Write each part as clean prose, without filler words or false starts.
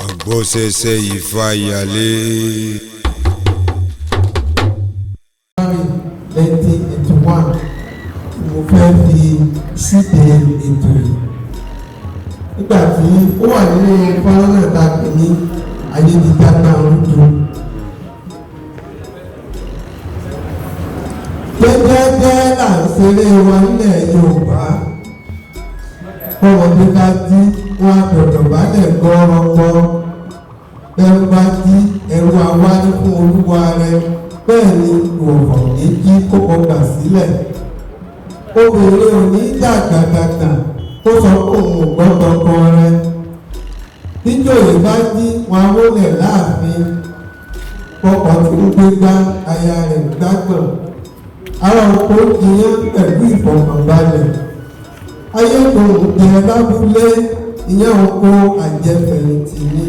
Agbọ́sẹsẹ Ifáyàlé. 1981 mo fẹ́ fi síde ètò yìí nígbà tí ó wà nínú fọ́nrán náà tá a pè ní ayélujára rúdu. Jẹ́jẹ́jẹ́ là ń ṣeré wa nílẹ̀ Yorùbá, bọ́mọdé bá jí wọn á dọ̀dọ̀ balẹ̀ gbọ́rọ́gbọ́, bẹ́ẹ̀ bá jí ẹrú awárí fún olúwa rẹ̀, bẹ́ẹ̀ ni ìwọ̀fà ò ní jí kókó gbà sílẹ̀. Obìnrin ò ní dàgbàdàgbà kó sọ pé òun ò gbọ́ tọkọ rẹ̀. Níjòyè bá jí wọn awólẹ̀ láàfin, fọkàn tí ń gbégbá aya rẹ̀ gbágbọ̀n. Ara oko jiyàn pẹ̀lú ìfọ̀kànbalẹ̀. Ayédùn jẹ lábúlé, ìyẹn oko àjẹfẹ̀yìntì ni.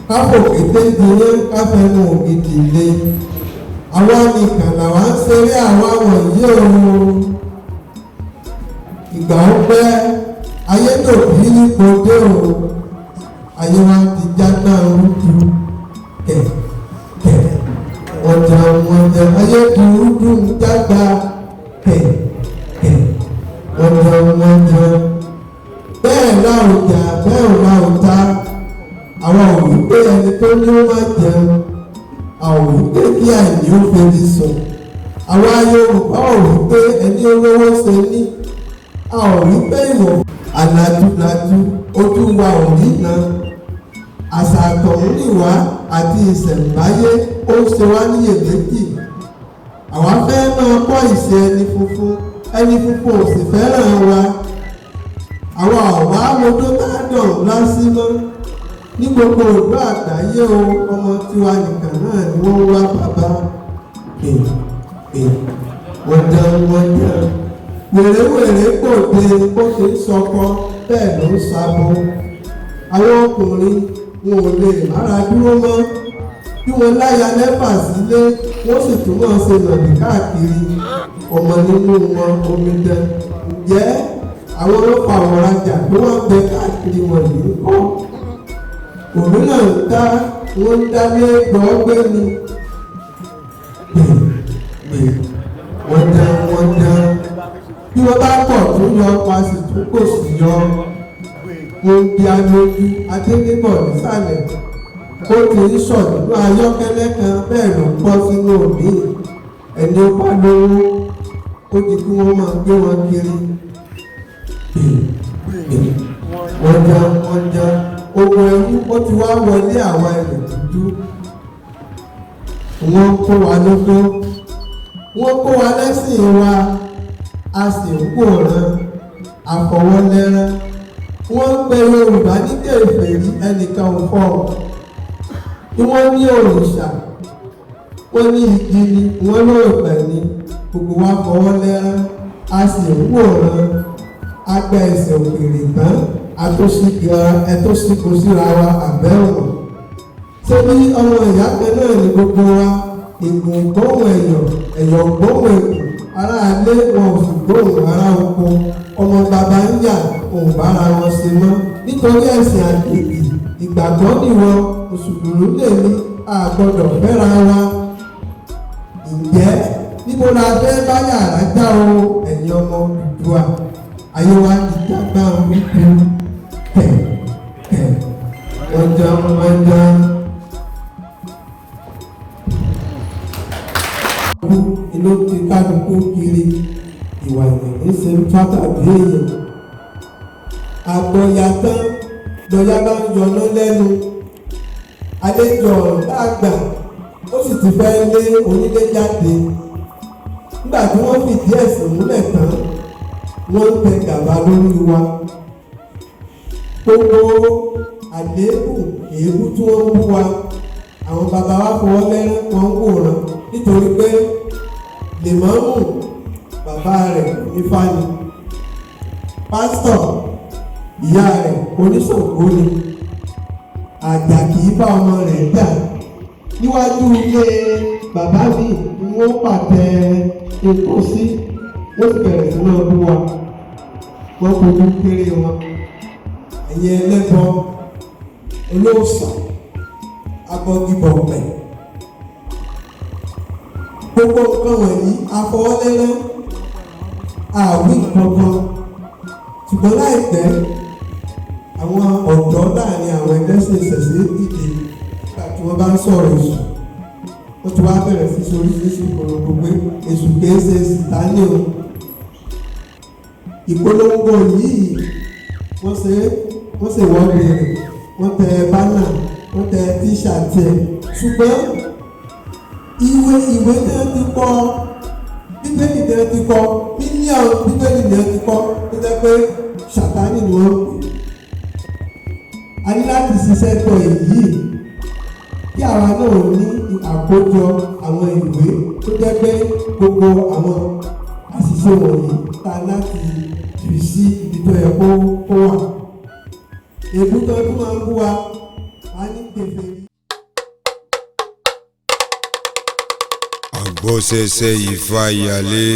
Káfòkété jiyàn káfẹnu ògidì le. Àwa nìkan làwa ń ṣeré àwa wọ̀nyí o. Ìgbà ó pẹ́ ayédòbí nípo dé o. Ayé wa ti jágbá rúdu kẹ̀ kẹ̀ ọjà ọjà ayédùrúdù ń jágbá kẹ̀ kẹ̀ ọjà ọjà. Bẹ́ẹ̀ láwùjá bẹ́ẹ̀ láwùjá, àwa ò wí pé ẹni tó ní ó má jẹun, a ò wí pé kí àìní ó febi sùn. Àwa Yorùbá ò wí pé ẹni olówó ṣe ní, a ò wí pé ìwọ̀n àlàjúlàjú ojú wa ò ríran. Àṣà àtọ̀húnrìnwá àti ìṣẹ̀ǹbáyé ó ń ṣe wá níyèméjì. Àwa fẹ́ máa kọ́ ìṣe ẹni funfun, ẹni funfun ò sì fẹ́ràn wa. Àwa ọ̀wá modó tádàn lásì mọ́ ní gbogbo ìlú àgbáyé o. Ọmọ tiwa nìkan náà ni wọ́n ń wá bàbá pè pè wọ́n jẹun wọ́n jẹun wèrèwèrè kò dé, bó ṣe ń sọkọ bẹ́ẹ̀ ló ń sabo. Àwọn ọkùnrin wọn ò lè mára dúró mọ́, bí wọ́n láya mẹ́fà sílé wọ́n sì tún máa ṣe nàbì káàkiri. Ọmọ nínú wọn omidan, ǹjẹ́ àwọn ọlọ́pàá àwọn rajà tó wọ́n bẹ káàkiri wọ̀nyí ń kọ́? Òmíràn ń dá wọ́n ń dálé gbọ́ngbé ni. Gbè gbè wọ́n dán wọ́n dán, bí wọ́n bá pọ̀ tó yọ pa sì tún kò sì yọ. Wọ́n ń bí alójú adélébọ̀ nísàlẹ̀, ó ti ń sọ̀ nínú ayọ́kẹ́lẹ́ kan bẹ́ẹ̀ ló ń bọ́ sínú òmíì. Ẹni ó bá lówó ó di kí wọ́n máa gbé wọn kiri. Gbè gbè wọ́n dán wọ́n dán, ogun ẹrú ó ti wá wọlé àwa ilẹ̀ dúdú. Wọ́n kó wa lóko, wọ́n kó wa lẹ́sìn wa, a sì ń wòran àfọwọ́lẹ́rán. Wọ́n ń pe Yorùbá ní kèfèrí, ẹnìkan ò fọ́ ọ. Bí wọ́n ní òrìṣà, wọ́n ní igi ni, wọ́n lóòpẹ̀ ni, gbogbo wa fọwọ́ lẹ́rán, a sì ń wòran. A gba ẹsẹ̀ òkèèrè tán, ẹtúnṣígun síra wa àbẹ́wọ̀n. Ṣé bí ọmọ ìyá kan náà ní gbogbo wa? Ìgùn gbóhùn ẹ̀yọ̀, ẹ̀yọ̀ gbóhùn ègùn, aráalé wọn ò sì gbóhùn ará oko. Ọmọ bàbá ń yà òun bára wọn ṣe mọ́ nítorí ẹ̀sìn àjèjì. Ìgbàgbọ́ nìwọ, mùsùlùmí lèmi, a gbọ́dọ̀ fẹ́ra wa. Ǹjẹ́ níbo la fẹ́ bá yàrá já o, ẹ̀yin ọmọ Oòduà? Ayé wa ti dágbà wípé kẹ̀ kẹ̀ wọ́n jẹun wọ́n jẹun. Inú ti kálukú kiri ìwà ìrìn ṣe ń fátàbí èèyàn. Àgbọ̀yà tán lọ́yà bá ń yọná lẹ́nu. Àlejò ọ̀rọ̀ àgbà ó sì ti fẹ́ lé onílé jáde. Nígbà tí wọ́n fìdí ẹ̀sìn múlẹ̀ tán, wọ́n ń tẹ gàba lórí wa. Gbogbo àléébù èébú tí wọ́n ń bú wa, àwọn bàbá wa fọwọ́ lẹ́rán, wọ́n ń wòran, nítorí pé lèmọ́mù bàbá rẹ̀ onífá ni, pásítọ̀ ìyá rẹ̀ oníṣògo ni. Àjà kì í bá ọmọ rẹ̀ jà níwájú ilé bàbá mi ni wọ́n pàtẹ epo sí, wọ́n sì bẹ̀rẹ̀ sí máa bú wa. Wọ́n fojú kéré wọn, ẹ̀yin ẹlẹ́bọ. Olóòṣà, abọgibọ̀pẹ̀. Gbogbo nǹkan wọ̀nyí afọwọ́lẹ́rán, àwí kankan. Ṣùgbọ́n láìpẹ́, àwọn ọ̀dọ́ láàrin àwọn ẹlẹ́sìn ìṣẹ̀ṣe dìde nígbà tí wọ́n bá ń sọ̀rọ̀ èṣù. Ó ti wá bẹ̀rẹ̀ sí ṣe oríṣiríṣi ìpolongo pé èṣù kìí ṣe sìtánì o. Ìpolongo yìí, wọ́n ṣe, wọ́n ṣe wọ́de rẹ̀, wọ́n tẹ bánà, wọ́n tẹ tíṣàtì ẹ̀. Ṣùgbọ́n ìwé tí wọ́n ti kọ, Bíbélì tí wọ́n ti kọ, mílíọ̀nù Bíbélì tí wọ́n ti kọ tó jẹ́ pé Sàtánì ni wọ́n pè. A ní láti ṣiṣẹ́ tọ èyí kí àwa náà ní àkójọ àwọn ìwé tó jẹ́ pé gbogbo àwọn àṣìṣe wọ̀nyí ta láti fi sí ibi tó yẹ kó wà. Èébú tó tún máa ń bú wa, a ní kèfèrí. Àgbọ̀sẹ̀sẹ̀ Ifá ìyálé.